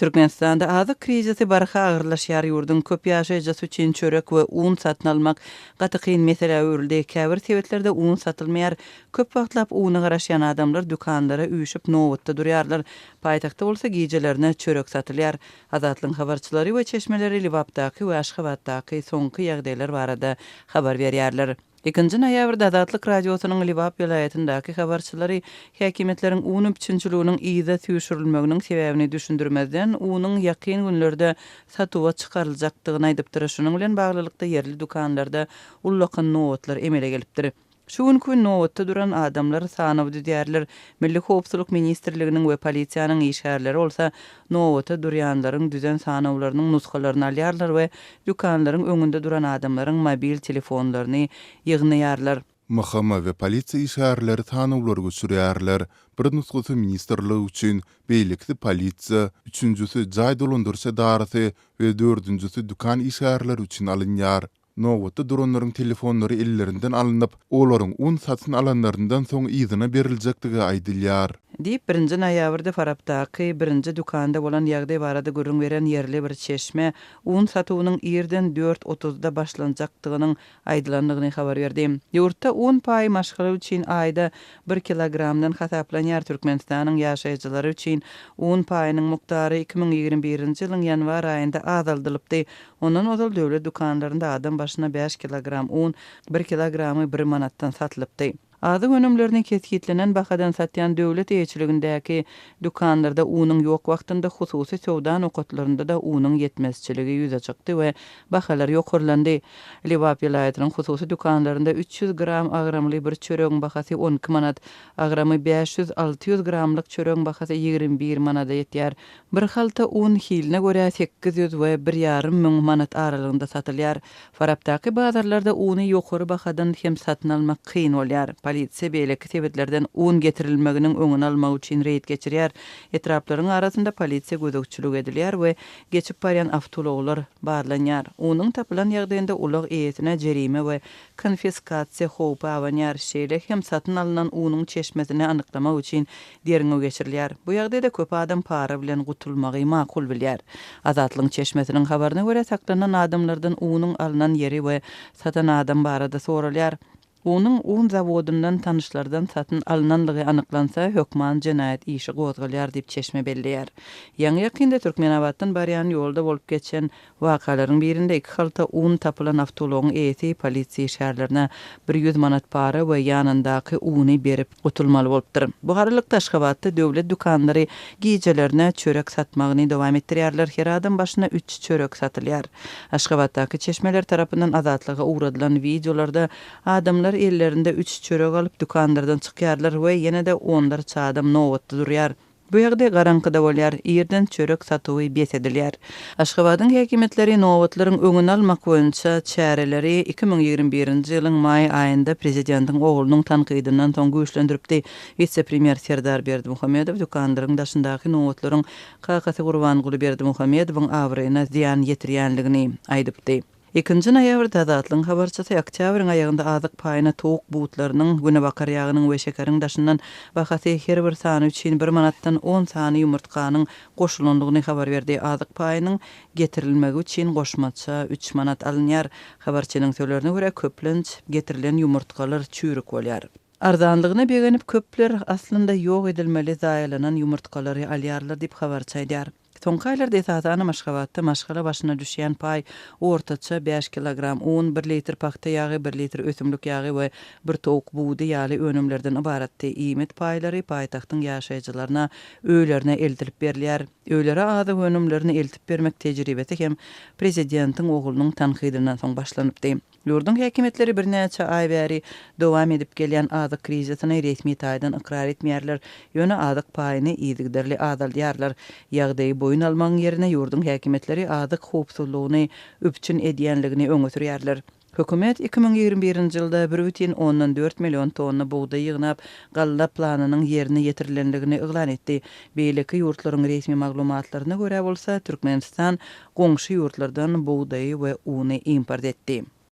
Türkmenistanda azyk krizisi barha agyrlaşýar, ýurduň köp ýaşaýjysy üçin çörek we un satyn almak gaty kyn meselä öwrüldi. Käbir sebitlerde un satylmaýar. Köp wagtlap una garaşýan adamlar dükanlara üýşüp nobatda durýarlar. Paýtagtda bolsa gijelerine çörek satylýar. Azatlygyň habarçylary we çeşmeleri Lebapdaky we Aşgabatdaky soňky ýagdaýlar barada habar berýärler. Ikinji noýabrda Azatlyk Radiosynyň Lebap welaýatyndaky habarçylary häkimiýetleriň un üpjünçiliginiň yza süýşürilmeginiň sebäbini düşündirmezden, unuň ýakyn günlerde satuwa çykaryljakdygyny aýdypdyr. Şunuň bilen baglylykda, ýerli dükanlarda ullakan nobatlar emele gelipdir. Şu günki gün nobatda duran adamlar sanaw düzýärler, Milli howpsuzlyk ministrliginiň we polisiýanyň işgärleri bolsa nobata durýanlaryň düzen sanawlarynyň nusgalaryny alýarlar we dükanlaryň öňünde duran adamlaryň mobil telefonlaryny ýygnaýarlar. MHM we polisiýa işgärleri sanawlary göçürýärler. Bir nusgasy ministrlik üçin, beýlekisi polisiýa, üçünjisi jaý dolandyryş edarasy we dördünjisi dükan işgärleri üçin alynýar. Nobatda duranlaryň telefonlary ellerinden alnyp, olaryň un satyn alanlaryndan soň yzyna beriljekdigi aýdylýar. Diýip, birinji noýabrda Farapdaky birinji dükanda bolan ýagdaý barada gürrüň beren ýerli bir çeşme un satuwynyň irden dört otuzda başlanjakdygynyň aýdylandygyny habar berdi. Ýurtda un paýy maşgala üçin aýda bir kilogramdan hasaplanýar. Türkmenistanyň ýaşaýjylary üçin un paýynyň mukdary 2021-nji ýylyň ýanwar aýynda azaldylypdy. Ondan ozal döwlet dükanlarynda adam başyna bäş kilogram un, bir kilogramy bir manatdan satylypdy. Azyk önümlerini kesgitlenen bahadan satýan döwlet eýeçiligindäki dükanlarda unuň ýok wagtynda hususy söwda nokatlarynda-da unuň ýetmezçiligi ýüze çykdy we bahalar ýokarlandy. Lebap welaýatynyň hususy dükanlarynda 300 gram agramly bir çöregiň bahasy 12 manat, agramy 500-600 gramlyk çöregiň bahasy 21 manada ýetýär. Bir halta un hiline görä 800 we bir ýarym müň manat aralygynda satylýar. Farapdaky bazarlarda uny ýokary bahadan hem satyn almak kyn bolýar. Polisiýa beýleki sebitlerden un getirilmeginiň öňüni almak üçin reýd geçirýär. Etraplaryň arasynda polisiýa gözegçilik edilýär we geçip barýan awtoulaglar barlanýar. Unuň tapylan ýagdaýynda ulag eýesine jerime we konfiskasiýa howpy abanýar. Şeýle hem satyn alnan unuň çeşmesini anyklamak üçin Derňew geçirilýär. Bu ýagdaýda köp adam para bilen gutulmagy makul bilýär. Azatlygyň çeşmesiniň habaryna görä, saklanan adamlardan unuň alnan ýeri we satan adam barada soralýar. Unuň un zawodyndan tanyşlardan satyn alnanlygy anyklansa, hökman jenaýat işi gozgalýar diýip, çeşme belleýär. Ýaňy-ýakynda Türkmenabatdan barýan ýolda bolup geçen Wakalaryň birinde iki halta un tapylan awtoulagyň eýesi polisiýa işgärlerine bir ýüz manat para we ýanyndaky uny berip gutulmaly bolupdyr. Bu aralykda Aşgabatda döwlet dükanlary gijelerine çörek satmagyny dowam etdirýärler, her adam başyna üç çörek satylýar. Aşgabatdaky çeşmeler tarapyndan Azatlyga ugradylan wideolarda adamlar ellerinde üç çörek alyp dükanlardan çykýarlar we ýene-de onlarça adam nobatda durýar. Bu ýagdaý garaňkyda bolýar, irden çörek satuwy bes edilýär. Aşgabadyň häkimiýetleri nobatlaryň öňüni almak boýunça çäreleri 2021-nji ýylyň maý aýynda prezidentiň oglunyň tankydyndan soň güýçlendiripdi. Wise-premýer Serdar Berdimuhamedow dükanlaryň daşyndaky nobatlaryň kakasy Gurbanguly Berdimuhamedowyň abraýyna zyýan ýetirýänligini aýdypdy. Ikinji noýabrda Azatlygyň habarçysy oktýabryň aýagynda azyk paýyna towuk butlarynyň, günebakar ýagynyň we şekeriň daşyndan bahasy her bir sany üçin bir manatdan on sany ýumurtganyň goşulandygyny habar berdi. Azyk paýynyň getirilmegi üçin goşmaça üç manat alynýar. Habarçynyň sözlerine görä, köplenç, getirilen ýumurtgalar çüýrük bolýar. Arzanlygyna begenip, köpler aslynda ýok edilmeli zaýalanan ýumurtgalary alýarlar diýip, habarçy aýdýar. Soňky aýlarda esasanam Aşgabatda maşgala başyna düşýän paý ortaça bäş kilogram un, bir litr pagta ýagy, bir litr ösümlik ýagy we bir towuk budy ýaly önümlerden ybaratdy. Iýmit paýlary paýtagtyň ýaşaýjylaryna öýlerine eltilip berilýär. Öýlere azyk önümlerini eltip bermek tejribesi hem prezidentiň oglunyň tankydyndan soň başlanypdy. Ýurduň häkimiýetleri birnäçe aý bäri dowam edip gelýän azyk krizisini resmi taýdan ykrar etmeýärler, ýöne azyk paýyny yzygiderli azaldýarlar. Ýagdaýy boýun almagyň ýerine ýurduň häkimiýetleri azyk howpsuzlygyny üpjün edýänligini öňe sürýärler. Hökümet 2021-nji ýylda bir bütin ondan dört million tonna bugdaý ýygnap, galla planynyň ýerine ýetirilenligini yglan etdi. Beýleki ýurtlaryň resmi maglumatlaryna görä bolsa, Türkmenistan goňşy ýurtlardan bugdaýy we uny import etdi.